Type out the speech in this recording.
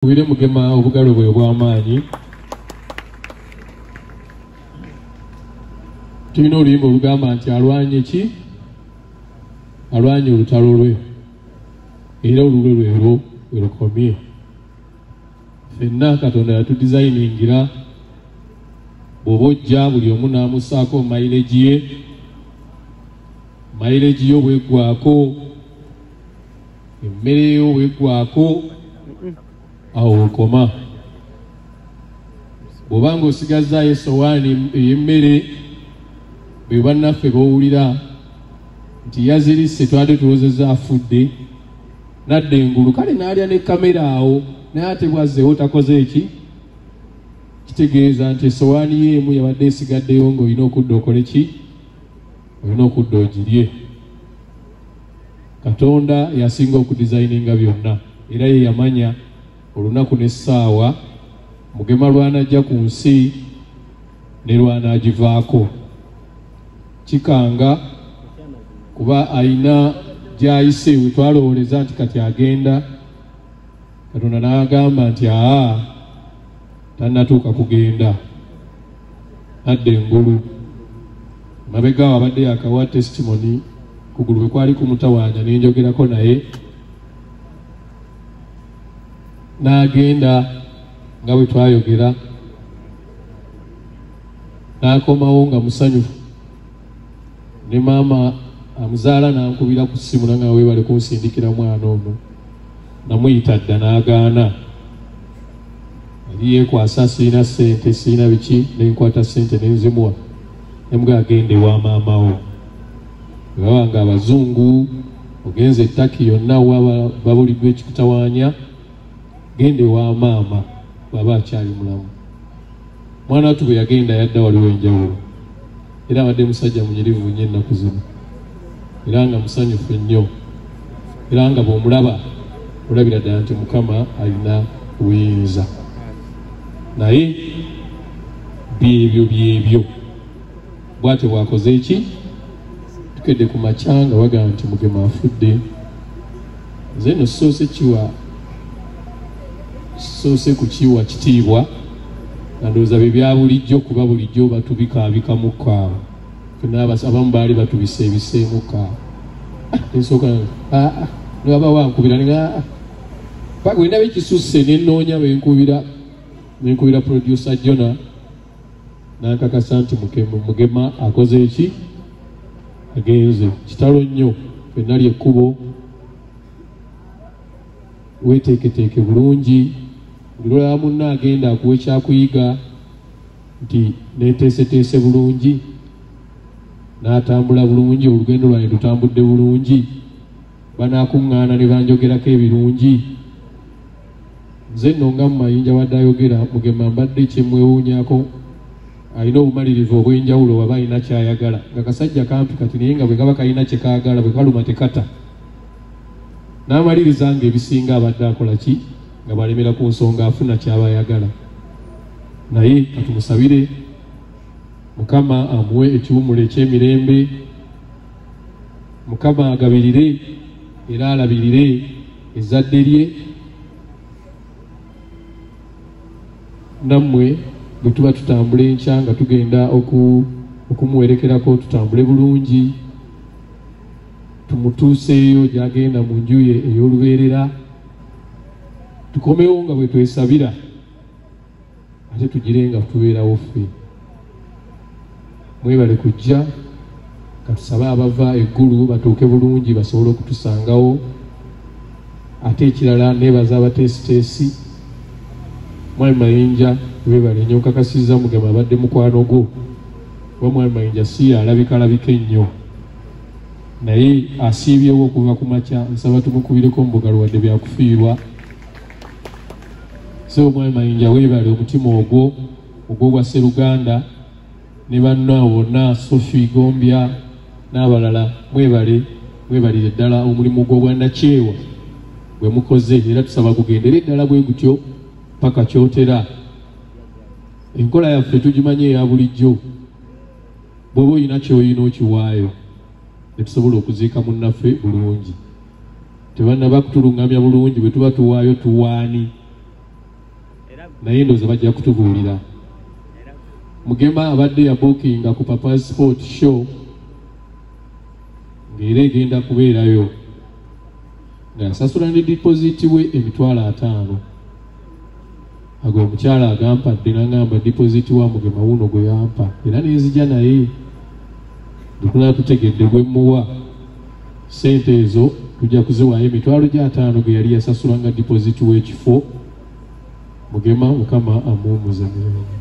Kubire Mugema obugalo bwe obw'amaanyi. Tulina oluyimba olugamba nti alwanye ki? Alwanye olutalo lwe, era olulwe lwerwo werukomye. Ffenna Katonda yatudizayiningira, bw'oba ojja buli omu n'amussaako mayireegi ye, mayireegi yo bw'eggwako, emmere yo bw'eggwako, awo okoma. Bw'oba ng'osigazzaayo essowaani ey'emmere, be bannaffe b'owulira nti yazirise, twali tulowoozezza afudde, n'adda engulu, kale n'alya ne kamera awo, naye ate bw'azzeewo takoze eki? Kitegeeza nti essowaani ye emu yabadde esigaddeyo ng'olina okudda okole ki? Olina okudda ogirye. Katonda yasinga okudizayininga byonna, era ye yamanya olunaku n'essaawa Mugema lw'anajja ku nsi ne lw'anaagivaako. Kikanga kuba alina gy'ayise we twalowooleza nti kati agenda, Katonda n'agamba nti aa tannatuuka kugenda, adda engulu. Mabega awo abadde yakawa testimony kugulu bwe kwali kumutawaanya, ne njogerako naye n'agenda nga bwe twayogera, n'akomawo nga musanyufu. Ne maama amuzaala n'ankubira ku ssimu nanga weebale kunsindikira mwana ono, namuyita dda n'agaana. Yali yeekwasa sirina ssente, sirina biki, ne nkwata ssente ne nzimuwa, ne mugamba agende ewa maama wo. Bwe baba nga abazungu ogenze e Turkey yonna wa babuliddwa ekikutawaanya, genda ewa maama bw'aba akyali mulamu. Mwana wattu bwe yagenda yadda waliwo enjawulo, era abadde musajja munyirivu nnyo ennaku zino, era nga musanyufu nnyo, era nga bw'omulaba olabira ddala nti Mukama alina obuyinza. Naye byebyo byebyo bw'atyo bw'akoze eki? Tukedde ku makya nga bagamba nti Mugema afudde. Nze nno soose kukiwa kitiibwa, nga ndowooza bye bya bulijjo, kuba bulijjo batubikaabikamuko awo. Ffenna abamu baali batubisa ebiseemuko awo. Ensooka, ne baba wankubira, ne nga, paka bwe ndaba ekisusse ne nnoonya ne nkubira producer Jonah, n'ankakasa nti Mugema akoze eki? Agenze. Kitalo nnyo, ffenna ly'ekkubo. Weeteeketeeke bulungi, buli lw'olaba munno agenda akuwa ekyakuyiga nti neeteeseteese bulungi, n'atambula bulungi, olugendo lwange lutambudde bulungi, banaakuŋŋaana ne banjogerako ebirungi. Nze nno nga mu Mayinja wadde ayogera, Mugema mbadde kyemwewuunyako, alina obumalirivu obw'enjawulo bw'aba alina ky'ayagala. Nga kasajja kampi kati, naye nga bwe kaba kalina kye kaagala, bwe kaluma tekata. N'amaliriza ng'ebisinga abadde akola ki? Nga bw'alemera ku nsonga afuna ky'aba ayagala. Naye katumusabire Mukama amuwe ekiwummulo eky'emirembe, Mukama agabirire era alabirire ezzadde lye. Nammwe bwe tuba tutambula enkya nga tugenda okumuwerekerako, tutambule bulungi, tumutuuseeyo gy'agenda mu nju ye ey'olubeerera, tukomewo nga bwe twesabira, ate tugire nga tubeerawo ffe. Mwebale kujja, katusabe abava eggulu batuuke bulungi basobole okutusangawo. Ate ekirala neebaza abateesiteesi, Mwami Mayinja weebale nnyo, nkakasizza Mugema abadde mukwano gwo, kuba Mwami Mayinja si alabikalabika ennyo, naye asiibyewo okuva ku makya. Nsaba tumukubireko mu bugalo wadde byakufiirwa. So Mwami Mayinja weebale omutima ogwo ogw'obwa Sseruganda ne banno bonna, Sophie Gombya n'abalala, mwebale, mwebalire ddala omulimu gw'obwannakyewa gwe mukoze, era tusaba gugendere ddala bwe gutyo paka kyotera. Enkola yaffe tugimanyi eya bulijjo, bw'oba olina ky'olina okiwaayo ne tusobola okuziika munnaffe bulungi. Tebannaba kutulungamya bulungi, bwe tuba tuwaayo tuwaani. Naye ndowooza bajja kutubuulira. Mugema abadde yabuukinga ku Papa Sport Show ng'era egenda kubeerayo, nga yasasula ne deposit we 50,000. Ago omukyala agampadde n'angamba deposit wa Mugema wuno gwe yampa, era nenzija naye tunaa tutegedde gwe mmuwa ssente ezo, tujja kuziwaayo 50,000 ge yali yasasula nga deposit w'ekifo. Mugema Mukama amuwummuze mirembe.